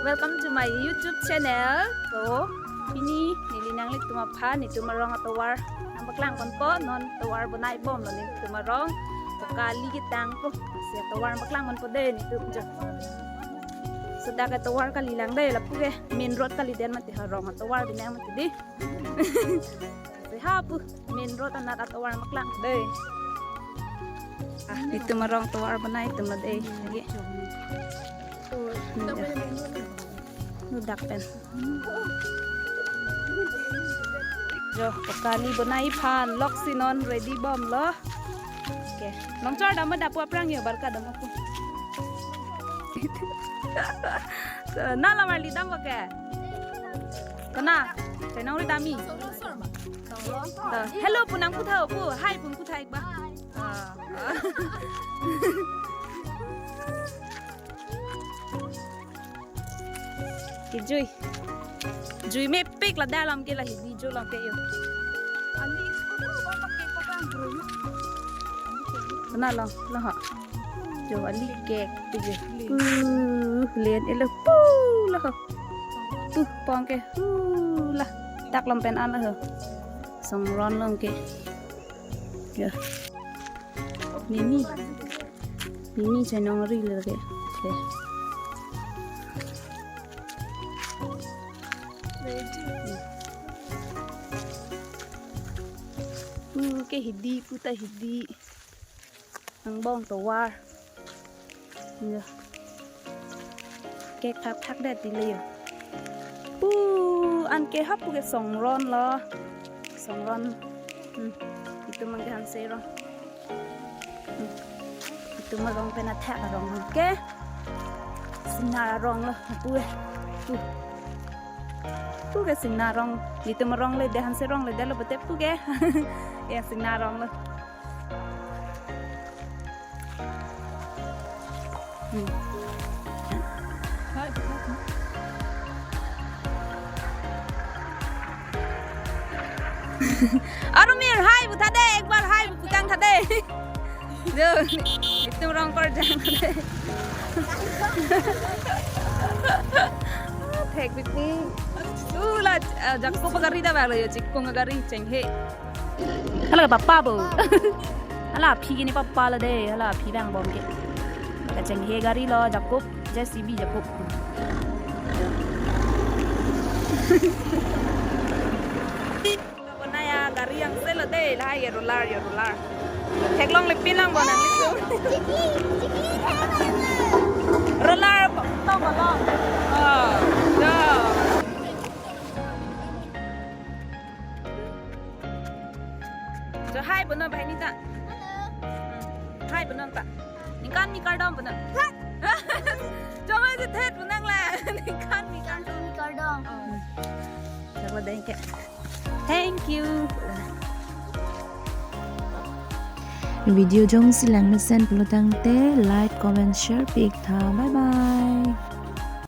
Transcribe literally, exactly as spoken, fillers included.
Welcome to my YouTube channel. So, pini neli nanglitum aphan netum arong atovar nangpaklang ponpo, non tovar bonai bomlo netum arong. So, kali ketang po. Si atovar nangpaklang ponpo dei netum jo. So, dak atovar kali lang dei, lapu ke main road kali den mati, ha, rong atovar binai mati dei. Si ha pu main road anat atovar nangpaklang dei. Ah, netum arong tovar bonai atumlo dei lake. Lo dak pen. Jo, kali bonai aphan lok si non ready bomlo. Okay. Nongchor dam da pu, aphrang yo barka dam pu. So, na lamar li dam ke? Kona, chenong ri dam-i. To, hello pu nangputha pu, hi pu nangputha ik ba. Ah. Kejui. Jui mepik ladak alam ke, la hidi jo alam ke yo. Kona lo, lo ha. Jo ali ke, kejui. Uh, len elo, pu, lo ha. Pu, pong ke, hu, la. Dak alam pen an lo ha. Songron alam ke. Ya. Mimi. Mimi chenong ri lake. Okay. Pu ke hidi, pu ta hidi. Angbong tovar. Ya. Kek thakthak det ti le yo. Pu an ke ha pu ke songron lo. Songron. Hmm. Netum abang ke Hanse rong. Hmm. Netum arong pen athak arong ke. Singnar arong lo pu e. Pu. Pu ke Singnar arong. Netum arong le dei, Hanse rong le dei lo pute pu ke. Ya, Singnar arong lo. Hmm. Arumir, hi putha dei, ek bar hi putang tha dei. Jo, netum arong kor jang tha dei. Thek bikni. Ula, eh, Jacob agari da balo yo, chikung agari chenghe. Hala papa bo. Hala aphi ke ne papa lo dei, hala aphi abang bom ke. Kachenghe gari lo Jacob, J C B Jacob. Bonai agari angse lo dei, lahai ye roller, ye roller. Theklongle pinlang bonang lisu. Roller to balo. Oh, jo. Jo, hi bonon banghini ta. Hello. Hmm. Hi bonon ta. Ningkanmi kardom bonon. Thet. Jo, ma je thet bonang la. Ningkanmi kardom. Ningkanmi kardom. Oh. Chakla deng ke. Thank you. Video jongsi langmesen pulotangte like, comment, share pi-ik tha. Bye bye.